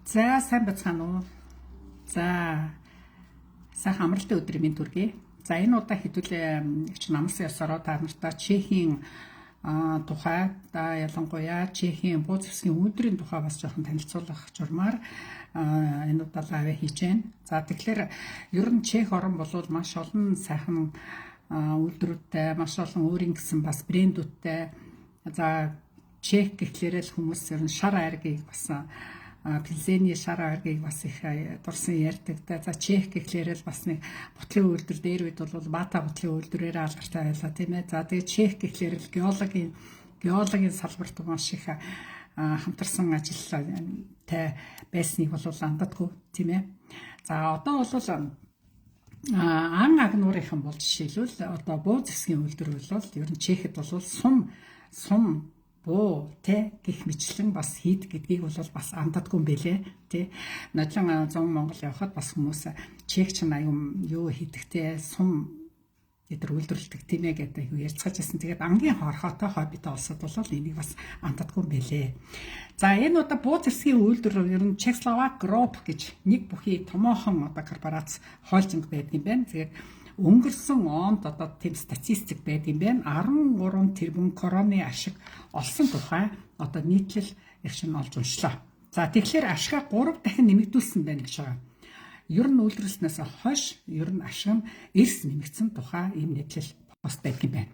За, сайн бацгаана уу? За, сайхан амралтын өдрийн мэнд хүргэе. За, энэ удаа хэдүүлээ чинь намсан ёсороо та нартай Чехийн тухай, да, ялангуяа Чехийн буу зэвсгийн үйлдвэрийн тухай бас жоохон танилцуулах журмаар энэ удаа live хийж байна. За, тэгэхээр ер нь Чех орн бол маш олон сайхан үйлдвэрүүдтэй, маш олон өөрийн гэсэн бас брэндүүдтэй. За, Чех гэхлээрээ л хүмүүс ер нь шар айргийг бас, Плзений шар айргийг бас их дурсан ярьдаг. За, Чех гэхлээрээ л бас нэг бутлын үйлдвэр, дээр үед бол Бата бутлын үйлдвэрээр алдартай байлаа, тийм ээ. За, тэгээ Чех гэхлээр л геологийн салбарт маш их хамтарсан ажилтай байсныг бол андадгүй, тийм ээ. За, одоо бол ан агнуурынхан бол жишээлбэл одоо буу зэвсгийн үйлдвэр бол ер нь Чехэд бол сум буу тэ гих мэтлэн бас хийд гэдгийг бол бас андадгүй юм бэлээ, тий. Нодлон 100 Монгол явхад бас хүмүүс Чех ч аюу юу хийдэг те, сум эдэр үйлдвэрлэдэг, тийм ээ, гэдэг ярьцгааж байсан. Тэгээд ангийн хорхоотой хоббитой улсад бол энийг бас андадгүй юм бэлээ. За, энэ удаа буу зэвсгийн үйлдвэр ер нь Чехословак Group гэж нэг бүхий томоохон одоо корпорац холдинг байдаг юм байна. Тэгээд өнгөрсөн онд одоо тийм статистик байдаг юм байна. 13 тэрбум короны ашиг олсон тухай одоо нийтлэл их шин олж уншлаа. За, тэгэхээр ашгаа 3 дахин нэмэгдүүлсэн байна гэж байгаа. Ер нь үйлдвэрлэснээс хойш ер нь ашиг нь эрс нэмэгдсэн тухай ийм нийтлэл пост байдаг юм байна.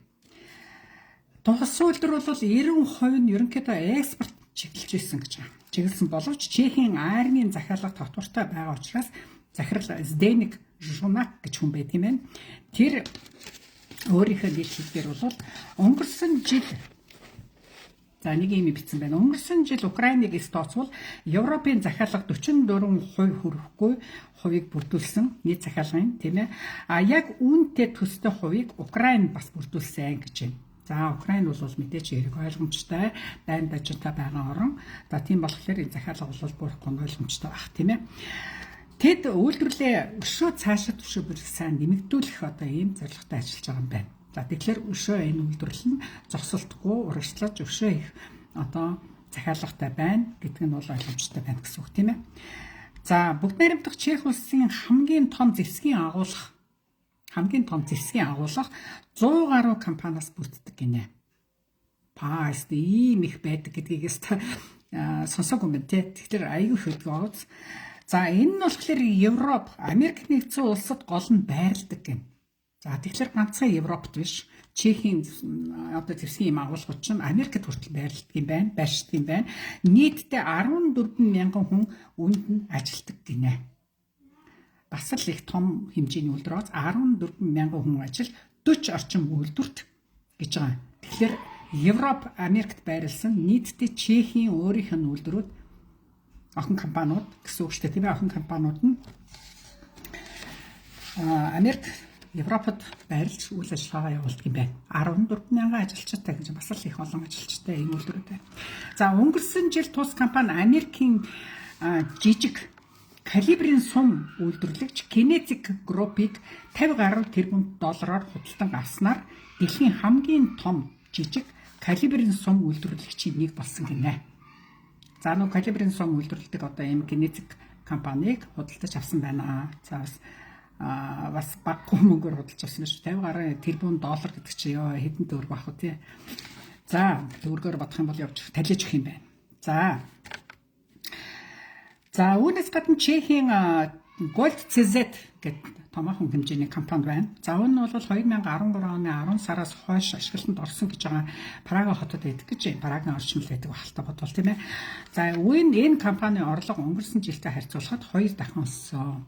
Тус үйлдвэр бол 90% нь ерөнхийдөө экспорт чиглэж исэн гэж байгаа. Чиглэсэн боловч Чехийн армийн захиалга тогтвортой байгаа учраас захирал Зденик Жунак гэж хүн байдаг юм байна. Тэр өөрийнхөө нийтлэл дээр бол өнгөрсөн жил, за, нэг юм бичсэн байна. Өнгөрсөн жил Украиныг эс тооцвол Европын захиалга 44% хүрэхгүй хувийг бүрдүүлсэн нийт захиалгын, тийм ээ. А яг үүнтэй төстэй хувийг Украин бас бүрдүүлсэн гэж байна. За, Украин бол мэдээж хэрэг ойлгомжтой, дайн дажинтай байгаа орон. За, тийм болохоор энэ захиалга бол бүрхгүй ойлгомжтой байх, тийм ээ. Тэд үйлдвэрлэлээ өшөө цаашид өшөө бүр сайн нэмэгдүүлэх одоо ийм зорилготой ажиллаж байгаа юм байна. За, тэгэхээр өшөө энэ үйлдвэрлэл нь зогсолтгүй урагшлаж өшөө их одоо захиалгатай байна гэдг нь бол ойлгомжтой байна гэсэн үг, тийм ээ. За, бүгд найрамдах Чех улсын хамгийн том зэвсгийн агуулга 100 гаруй компаниас бүрддэг гинэ. Пааст ийм их байдаг гэдгийг өстой сонсоогүй юм байна те. Тэгэхээр аюу их өгдөг. За, энэ нь болохоор Европ, Америк нэгдсэн улсад гол нь байрладаг гэнэ. За, тэгэхээр ганцхан Европт биш. Чехийн одоо зэвсгийн юм агуулгууд чинь Америкт хүртэл байрладаг юм байна, байршдаг юм байна. Нийтдээ 14 мянган хүн үүнд нь ажилтдаг гинэ. Бас л их том хэмжээний үйлдвэр, 14 мянган хүн ажил, 40 орчим үйлдвэрт гэж байгаа. Тэгэхээр Европ, Америкт байрласан нийтдээ Чехийн өөрийнх нь үйлдвэрүүд, охин компаниуд гэсэн үг шүү дээ, тийм ээ. Охин компаниуд нь Америк, Европод байрлаж үйл ажиллагаагаа явуулдаг юм байна. 14 мянган ажилчтай гэж бас л их олон ажилчтай ийм үйлдвэрүүд байна. За, өнгөрсөн жил тус компани Америкийн жижиг калибрын сум үйлдвэрлэгч Kinetic Group-ыг 50 гаруй тэрбум доллараар худалдан авснаар дэлхийн хамгийн том жижиг калибрын сум үйлдвэрлэгчийн нэг болсон гинэ. За, нөө калибрын сум үйлдвэрлэдэг одоо ийм Kinetic компанийг худалдаж авсан байна. За, бас баггүй мөнгөөр худалдаж авсан шүү. 50 гаруй тэрбум доллар гэдэг чи ёо хэдэн төгрөг байх вэ, тий. За, төгрөгөөр бодох юм бол явж талиж өгөх юм байна. За. За, үүнээс гадна Чехийн Gold CZ гэдэг томоохон хэмжээний компани байна. За, энэ нь бол 2013 оны 10 сараас хойш ашиглалтанд орсон гэж байгаа. Прага хотод байдаг гэж, Прагийн орчмол байдаг байх та бодвол, тийм ээ. За, энэ компанийн орлого өнгөрсөн жилтэй харьцуулахад 2 дахин өссөн.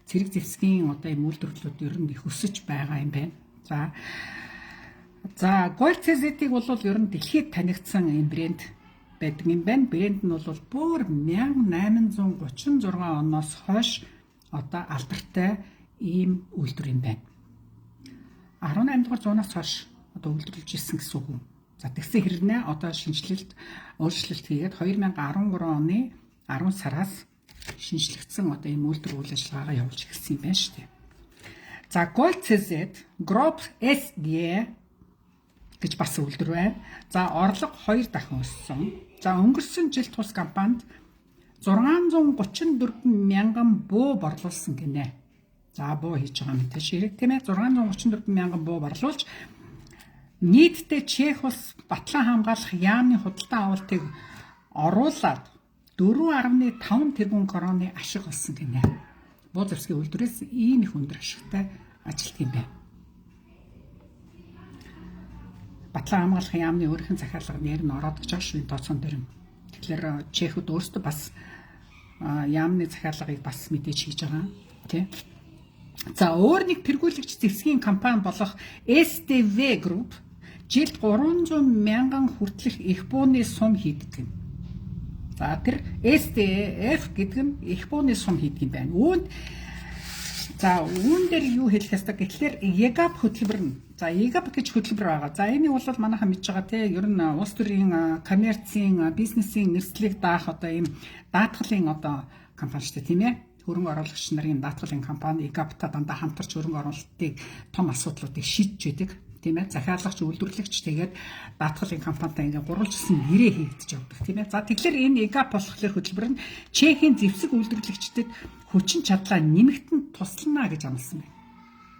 Цэрэг зэвсгийн одоо ийм үйлдвэрлэлүүд ер нь их өсөж байгаа юм байна. За, Gold CZ-ийг бол ер нь дэлхийд танигдсан ийм брэнд байдаг юм байна. Брэнд нь бол бүр 1836 оноос хойш одоо алдартай ийм үйлдвэр юм байна. 18 дугаар зуунаас хойш одоо үйлдвэрлэж ирсэн гэсэн үг үү? За, тэгсэн хэрнээ одоо шинэчлэлт, өөрчлөлт хийгээд 2013 оны 10 сараас шинэчлэгдсэн одоо ийм үйлдвэр үйл ажиллагаагаа явуулж эхэлсэн юм байна шүү дээ. За, Gold CZ Group SG гэж бас үйлдвэр байна. За, орлого 2 дахин өссөн. За, өнгөрсөн жил тус компанид 634 мянган буу борлуулсан гинэ. За, буу хийж байгаа юм тийш хэрэг, тийм ээ, 634 мянган буу борлуулж, нийтдээ Чех улс батлан хамгаалах яамны худалдан авалтыг оруулаад 4.5 тэрбум кроны ашиг олсон гинэ. Буу зэвсгийн үйлдвэрээс ийм их өндөр ашигтай ажилтдаг юм байна. Батлан хамгаалах яамны өөрийнх нь захиалга нэр нь ороод гэж байгаа шүү энэ тооцоон дээр. Тэгэхээр Чехүүд өөрсдөө бас яамны захиалгыг бас мэдээж хийж байгаа, тий. За, өөр нэг тэргүүлэгч зэвсгийн компани болох SDV Group жилд 300 мянган хүртэлх эх бууны сум хийдэг юм. За, тэр SDF гэдэг нь эх бууны сум хийдэг юм байна. Үүнд, за, үүн дээр юу хэлэх ёстой гэхлээр EGAP хөтөлбөр нь, за, EGAP гэж хөтөлбөр байгаа. За, энийг бол манайхан мэдж байгаа, тий, ер нь улс төрийн коммерцийн бизнесийн эрсдлийг даах одоо ийм даатгалын одоо компани шүү дээ, тийм ээ, хөрөнгө оруулагч нарын даатгалын компани EGAP-та дандаа хамтарч хөрөнгө оруулалтыг, том асуудлуудыг шийдэж байдаг, тийм ээ, захиалагч, үйлдвэрлэгч, тэгээд даатгалын компанитай ингээ гурвалжсан гэрээ хийгдэж явдаг, тийм ээ. За, тэгэхээр энэ EGAP болохоор хөтөлбөр нь Чехийн зэвсэг үйлдвэрлэгчдэд хүчин чадлаа нэмэгтэн туслана гэж амласан байна.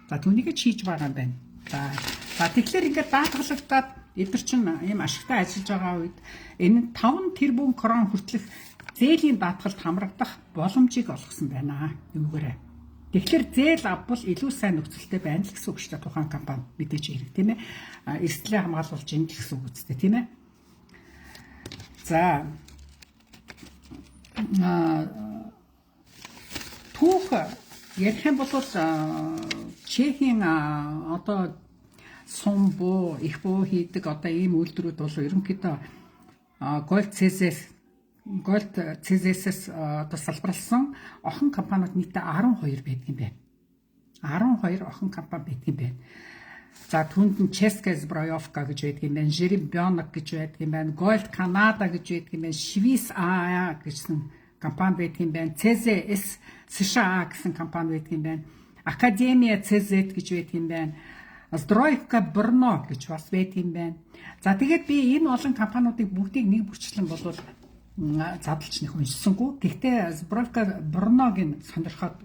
За, түүнийг ч хийж байгаа юм байна. За, тэгэхээр ингээд даатгалагдаад эдгээр чинь ийм ашигтай ажиллаж байгаа үед энэ 5 тэрбум крон хүртэлх зээлийн даатгалд хамрагдах боломжийг олгосон байна. Үүгээрээ. Тэгэхээр зээл авбал илүү сайн нөхцөлтэй байна л гэсэн үг шүү дээ, тухайн компани мэдээж хэрэг, тийм ээ. Эрсдлээ хамгаалуулж ин л гэсэн үг үстэй, тийм ээ. За, түүх ярих юм бол Чехийн одоо сум буу, их буу хийдэг одоо ийм үйлдвэрүүд бол ерөнхийдөө Gold CZS-с одоо салбарласан охин компаниуд нийтдээ 12 байдаг юм байна. 12 охин компани байдаг юм байна. За, түүнд нь Česká Zbrojovka гэж байдаг юм байна, Žeřinek гэж байдаг юм байна, Gold Canada гэж байдаг юм байна, Swiss AA гэсэн компани байдаг юм байна, CZS США гэсэн компани байдаг юм байна, Академия CZ гэж байдаг юм байна. Zbrojovka Brno гэж бас байдаг юм байна. За, тэгээд би энэ олон компаниудыг бүгдийг нэг бүрчлэн болвол задлж нэг уншсангүй. Гэхдээ Zbrojovka Brno-г сонирхоод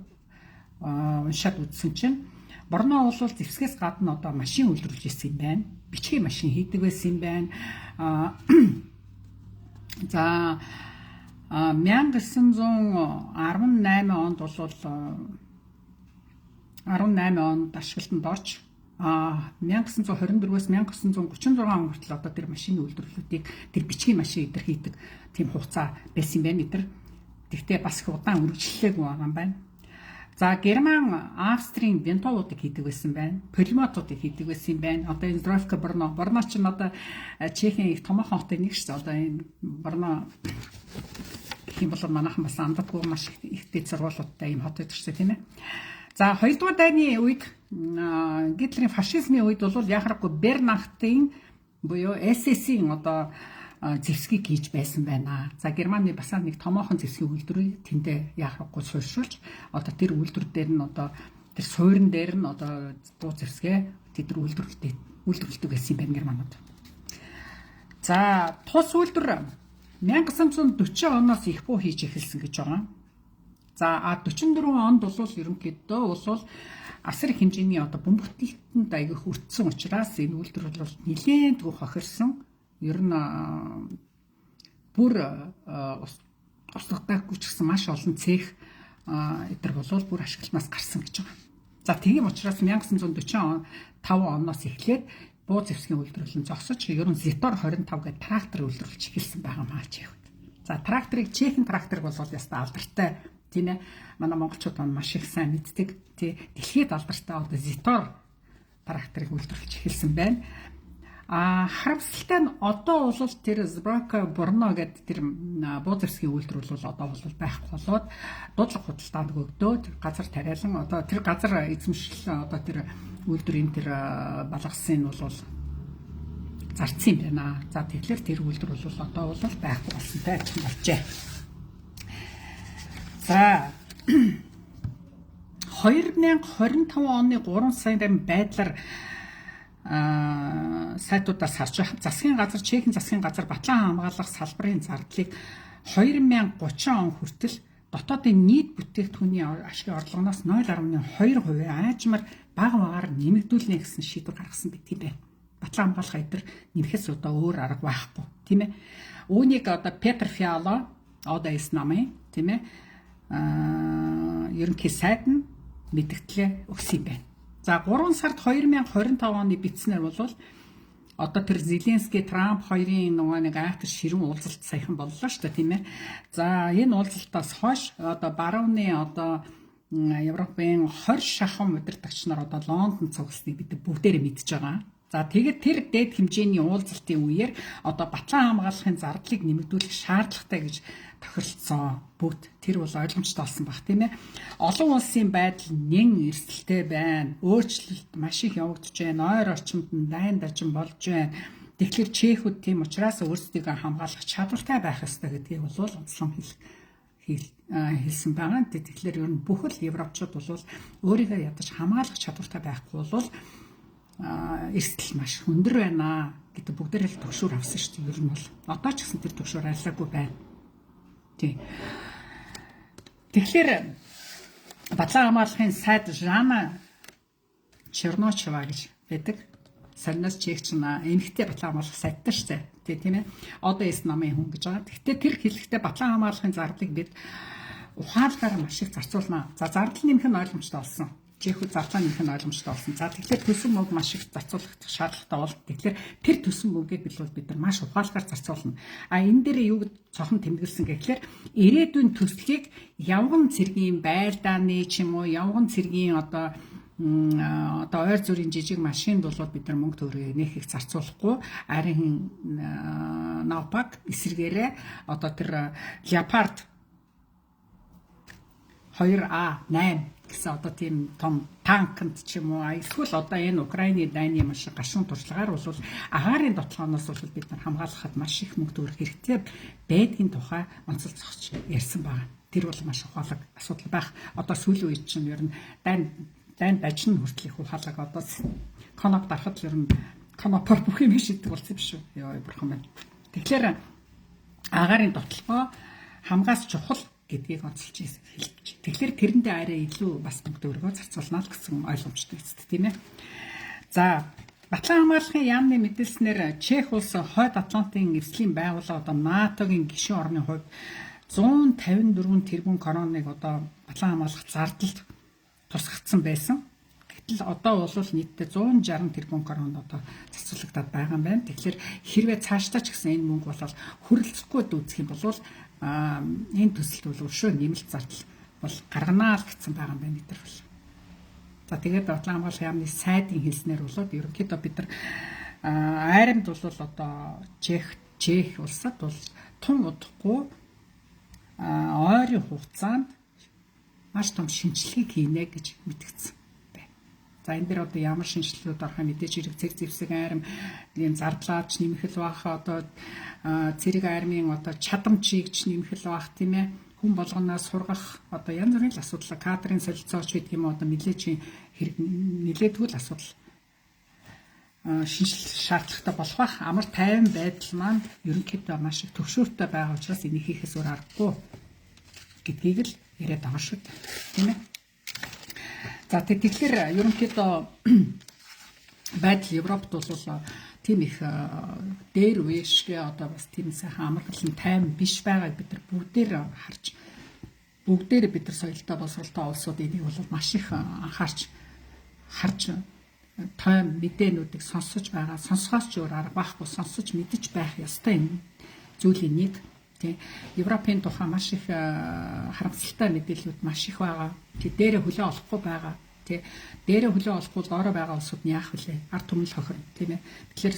уншаад үзсэн чинь Брно бол зэвсгээс гадна одоо машин үйлдвэрлэж ирсэн юм байна. Бичгийн машин хийдэг байсан юм байна. За, 1918 онд бол 18 онд ашиглалтанд орж, 1924-өөс 1936 он хүртэл одоо тэр машины үйлдвэрлэлүүдийг, тэр бичгийн машин эдэр хийдэг тийм хугацаа байсан юм байна эдэр. Тэгтээ бас их удаан үргэлжлэлээгүй байгаа юм байна. За, Герман, Австрийн винтовуудыг хийдэг байсан байна. Пулеметуудыг хийдэг байсан юм байна. Одоо энэ Zbrojovka Brno, Брно ч одоо Чехийн их томоохон хотын нэг шүү дээ. Одоо энэ Брно гэх юм бол манайхан бас андадгүй, маш их дэд сургуулиудтай ийм хот байдаг шүү дээ, тийм ээ. За, хоёрдугаар дайны үед, Гитлерийн фашизмын үед бол яхахгүй Вермахтын буюу SS-ийн одоо зэвсгийг хийж байсан байна. За, Германы бас нэг томоохон зэвсгийн үйлдвэрийг тэндээ яхахгүй суурьшуулж, одоо тэр үйлдвэр дээр нь, одоо тэр суурин дээр нь одоо буу зэвсгээ тэд нар үйлдвэрлэдэг байсан юм байна германууд. За, тус үйлдвэр 1940 оноос их буу хийж эхэлсэн гэж байгаа. За, 44 онд бол ерөнхийдөө бол асар их хэмжээний одоо бөмбөгдөлтөнд аявих өртсөн учраас энэ үйлдвэр бол нэлээд түүх хохирсон. Ер нь бүр услагдаагүй ч гэсэн маш олон цех эдэр болвол бүр ашиглалтнаас гарсан гэж байгаа. За, тийм учраас 1945 оноос эхлээд буу зэвсгийн үйлдвэрлэл нь зогсож, ер нь Zetor 25 гэдэг трактор үйлдвэрлэж эхэлсэн байгаа маа Чехүүд. За, тракторыг, Чехийн тракторыг бол яста алдартай, тийм ээ. Манай монголчууд маш их сайн мэддэг. Тий, дэлхийд алдартай одоо Zetor тракторыг үйлдвэрлэж эхэлсэн байна. А харамсалтай нь одоо бол тэр Zbrojovka Brno гэдэг тэр буу зэвсгийн үйлдвэр бол одоо бол байхгүй болоод дуудлага худалдаанд өгдөөд газар тариалан одоо тэр газар эзэмшил, одоо тэр үйлдвэрийн тэр балгасын нь бол зарцсан юм байна. За, тэгэхээр тэр үйлдвэр бол одоо бол байхгүй болсонтой адилхан болжээ. За, 2025 оны 3 сарын байдлаар сайтуудаас харж байх. Засгийн газар, Чехийн засгийн газар батлан хамгаалах салбарын зардлыг 2030 он хүртэл дотоодын нийт бүтээгдэхүүний ашигын орлогоноос 0.2% аажмаар бага багаар нэмэгдүүлнэ гэсэн шийдвэр гаргасан байдаг юм байна. Батлан хамгаалах эдэр нэмэхээс одоо өөр арга байхгүй, тийм ээ. Үүнийг одоо Петр Фиала одоо эс намын, тийм ээ, ерөнхий сайд нь мэдгдлээ өгсөн юм байна. За 3 сард 2025 оны бичснээр бол одоо тэр Зеленский Трамп хоёрын нөгөө нэг айхтар ширүүн уулзалт саяхан боллоо шүү дээ, тийм ээ. За энэ уулзалтаас хойш одоо барууны одоо Европын 20 шахам удирдагч нар одоо Лондонд цугласныг бид бүгдээрээ мэдж байгаа. За тэгээд тэр дээд хэмжээний уулзалтын үеэр одоо батлан хамгаалахын зардлыг нэмэгдүүлэх шаардлагатай гэж тохиролцсон. Бүгд тэр бол ойлгомжтой болсон баг, тийм ээ. Олон улсын байдал нэн эрсдэлтэй байна. Өөрчлөлт маш их явагдаж байна. Ойр орчимд нь дайн дажин болж байна. Тэгэхээр чехүүд тийм учраас өөрсдийгөө хамгаалах чадвартай байх ёстой гэдгийг бол онцлон хэлсэн байгаа. Тэгэхээр ер нь бүхэл европчууд бол өөрийгөө ядаж хамгаалах чадвартай байхгүй бол эрсдэл маш өндөр байна гэдэг бүгдээрээ л төгшүүр авсан шүү дээ. Ер нь бол одоо ч гэсэн тэр төгшүүр арилаагүй байна. Тий. Тэгэхээр Батлан хамгаалахын сайд Жана Черночева гэж байдаг. Сарнаас чех чинь эмэгтэй батлан хамгаалах сайдтай шүү дээ. Тий, тийм ээ. Одоо эс намын хүн гэж байгаа. Гэхдээ тэр хэлэхдээ батлан хамгаалахын зардлыг бид ухаалгаар маш их зарцуулнаа. За зардал нэмэх нь ойлгомжтой болсон. Чехүүд зардлаа нэмэх нь ойлгомжтой болсон. За тэгэхээр төсөн мөнгө маш их зарцуулах шаардлагатай бол тэгэхээр тэр төсөн мөнгийг бид нар маш ухаалгаар зарцуулна. А энэ дээр юу цохон тэмдэглэсэн гэхлээр ирээдүйн төслийг явган цэргийн байлдааны ч юм уу явган цэргийн одоо ойр зүрийн жижиг машинд бол бид нар мөнгө төгрөгийг нэх их зарцуулахгүй, харин наопак эсрэгээрээ одоо тэр Леопард 2А8 гэсэн одоо тийм том танкнд ч юм уу эсвэл одоо энэ Украины дайны маш гашуун туршлагаар бол агаарын дотлооноос бол бид нар хамгаалахад маш их мөнгө төгрөг хэрэгтэй байдгийн тухай онцол зогсож ярьсан байна. Тэр бол маш ухаалаг асуудал байх. Одоо сүүлийн үед чинь ер нь дайн дажин хүртэл их ухаалаг одоо коноп дарахад л ер нь конопор бүх юм шийддэг болсон юм шүү. Йоо бурхан байна. Тэгэхээр агаарын довтлогоо хамгаас чухал гэдгийг онцолж хэлж. Тэгэхээр тэрэндээ арай илүү бас мөнгө төгрөгөө зарцуулна л гэсэн ойлгомжтой үст, тийм ээ. За Батлан хамгаалахын яамны мэдээлснээр Чех улс Хойд Атлантын эвслийн байгууллага одоо НАТО-гийн гишүүн орны хувьд 154 тэрбум короныг одоо батлан хамгаалах зардалд тусгагдсан байсан. Гэтэл одоо бол нийтдээ 160 тэрбум корон одоо зарцуулагдаад байгаа юм байна. Тэгэхээр хэрвээ цаашдаа ч гэсэн энэ мөнгө бол хүрэлцэхгүй дүүцэх юм бол энэ төсөлд бол өшөө нэмэлт зардал бол гарганаа л гэсэн байгаа юм байна бид нар бол. За тэгээд Батлан хамгаалах яамны сайдын хэлснээр болоод ерөнхийдөө бид нар айрамд бол одоо Чех улсад бол тун удахгүй ойрын хугацаанд маш том шинжилгээг хийнэ гэж мэдгдсэн байна. За энэ дээр одоо ямар шинжилгэүүд орох юм мэдээж хэрэг цэг зэвсэг айрам ийм зардлаач нэмэх л бах, одоо цэрэг армийн одоо чадамжийг ч нэмэх л бах, тийм ээ. Хүн болгоноос сургах одоо янз бүрийн л асуудал, кадрын солилцооч гэдэг юм уу одоо нэлээчийн хэрэг нэлээдгүй л асуудал шинжил шаардлагатай болох бах. Амар тайван байдал маань ерөнхийдөө маш их төвшөөртэй байгаа учраас энийг хийхээс өөр аргагүй гэдгийг л яриад байгаа шүү дээ, тийм ээ. За тэгэхээр ерөнхийдөө байдал Европт бол тийм их дээр үе шиг одоо бас тийм сайхан амархлан тайван биш байгааг бид нар бүгдээр харж, бүгдээр бид нар соёлтой боловсролтой улсууд энийг бол маш их анхаарч харж тойм мэдээнүүдийг сонсож байгаа. Сонсохоос ч өөр арга байхгүй, сонсож мэдэж байх ёстой юм зүйлийн нэг. Тий. Европын тухай маш их харамсалтай мэдээллүүд маш их байгаа. Тий, дээрээ хүлээ олохгүй байгаа. Тий. Дээрээ хүлээ олохгүй доороо байгаа улсууд нь яах вүлээ? Ард түмэн л хохирно, тийм ээ. Тэгэхээр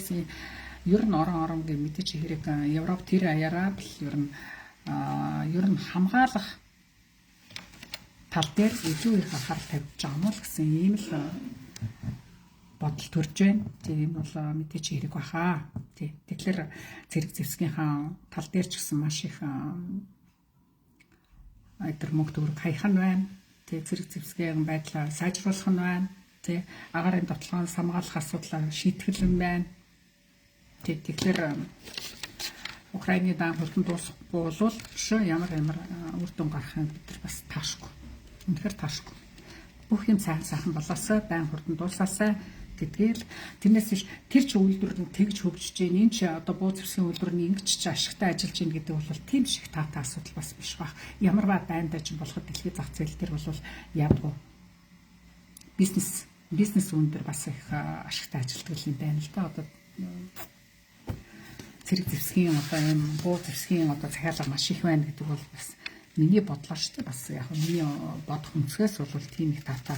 ер нь орон оронгийн мэдээж хэрэг Европ тэр аяараа л ер нь хамгаалах тал дээр илүү их анхаарал тавьж байгаа юм уу гэсэн ийм л бодол төрж байна. Тийм энэ бол мэдээж хэрэг баха. Тий. Тэгэхээр цэрэг зэвсгийнхаа тал дээр ч гэсэн маш их эдгээр мөнгө төгрөг хаях нь байна. Тий, цэрэг зэвсгийн байдлаа сайжруулах нь байна. Тий, агаарын довтлогоос хамгаалах асуудлаа шийтгэл нь байна. Тий, тэгэхээр Украины дан хурдан дуусахгүй болвол ямар ямар үр дүн гарахыг бид нар бас таашгүй. Үнэхээр таашгүй. Бүх юм сайхан сайхан болоосой, байн хурдан дуусаасай гэдгээл тэрнээс биш тэр чи үйлдвэр нь тэгж хөгжиж гин, энэ чи одоо буу зэвсгийн үйлдвэр нь ингэж чи ашигтай ажиллаж гин гэдэг бол тийм шиг таатай асуудал бас биш бах. Ямар ба дайн дажин болоход дэлхийн зах зээл дээр бол ядгүй бизнес үн дээр бас их ашигтай ажилладаг юм байна л да. Одоо цэрэг зэвсгийн одоо ийм буу зэвсгийн одоо захиалга маш их байна гэдэг бол бас миний бодлоо шүү дээ. Бас яг миний бодох өнцгөөс бол тийм их таатай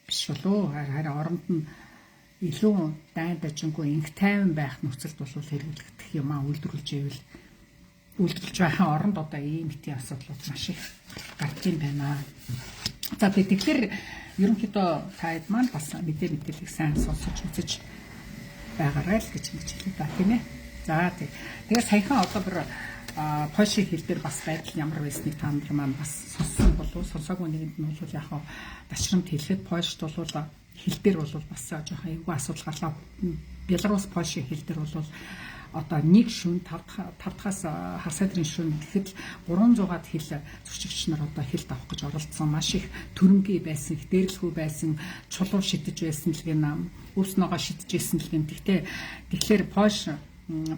биш болов. Харин оронд нь илүү дайн дажингүй инх тайван байх нөхцөлд бол хэрэглэгдэх юм а үйлдвэрлэж ивэл үйлдвэрлэж байхын оронд одоо ийм хэтийн асуудлууд маш их гарч юм байна. За, тэгэхээр ерөнхийдөө та хэд маань бас мэдээллийг сайн сонсож үзэж байгаарай л гэж нэг хэлээ да, тийм ээ. За, тий. Тэгээ саяхан одоо бүр Польшийн хил дээр бас байдал ямар байсныг та нар маань бас сонссон болов, сонсоогүй нэгэнд нь бол яг дашрамт хэлэхэд Польшд бол хил дээр бол бас жоохон эвгүй асуудал гарлаа. Беларус Польшийн хил дээр бол одоо нэг шүн 5 дахаас хагас өдрийн шүн гэхэд 300-аад хил зөрчигч нар одоо хилд авах гэж оролдсон. Маш их төрөнгүй байсан, их дээрлэхүү байсан, чулуу шидэж байсан л гэнэ, өвс ногоо шидэж байсан л гэнэ. Тэгтээ тэгэхээр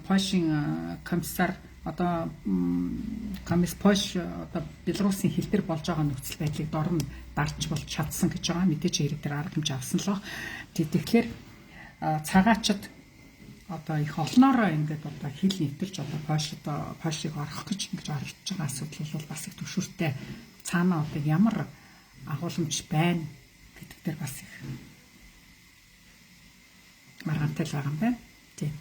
Польшийн комиссар одоо комисс Польш одоо Беларусын хил дээр болж байгаа нөхцөл байдлыг дор нь дарж болж чадсан гэж байгаа. Мэдээж хэрэг дээр арга хэмжээ авсан л баг. Тэгэхээр цагаачд одоо их олноороо ингээд одоо хил нэвтэрч одоо Польшд Польшийг орох гэж ингэж оролдож байгаа асуудал бол бас их түгшүүртэй. Цаанаа одоо ямар агуулмж байна гэдэг дээр бас их маргаантай л байгаа юм байна. Тийм.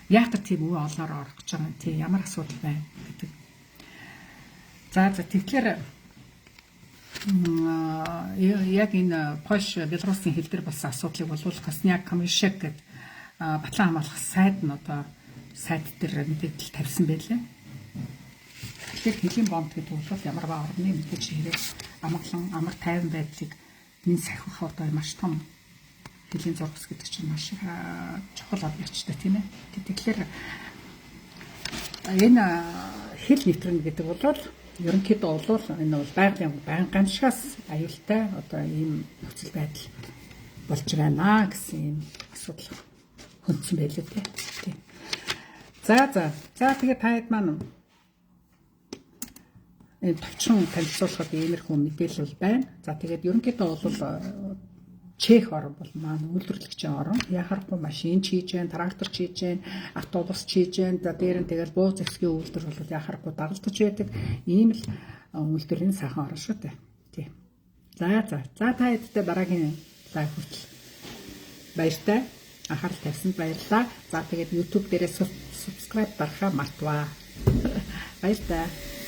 Яг тийм үе олноороо орох гэж байгаа юм. Тийм ямар асуудал байна гэдэг. За, тэгэхээр яг энэ Польш Беларусын хил дээр болсон асуудлыг бол Косняк Камишек гэдэг Батлан хамгаалах сайд нь одоо сайт дээр мэдээлэл тавьсан байлээ. Тэгэхээр хөлийн бомб гэдэг бол ямар ба орны мэдээж хэрэг амгалан амар тайван байдлыг нэн сахих одоо маш том хөлийн зургас гэдэг чинь маш чухал объекттэй, тийм ээ. Тэгэхээр энэ хил нэвтрэн гэдэг бол ерөнхийдөө бол энэ бол байгалийн байн ганшгаас аюултай одоо ийм нөхцөл байдал болж байна гэсэн ийм асуудал хөндсөн байлээ тий. За за. За, тэгээ та хэд маань энэ товчхон танилцуулахад иймэрхүү мэдээлэл байна. За, тэгээд ерөнхийдөө бол Чех орн бол маань үйлдвэрлэгчийн орн. Яхахгүй машин ч хийж гэн, трактор ч хийж гэн, автобус ч хийж гэн. За, дээр нь тэгэл буу зэвсгийн үйлдвэр бол яхахгүй дагалдаж байдаг. Ийм л үйлдвэрлэлийн сайхан орн шүү дээ. Тий. За за. За, та хэдтэй дараагийн live хүртэл баяртай. Анхаарал тавьсанд баярлалаа. За, тэгээд YouTube дээрээ subscribe дарахаа мартваа. Баяртай.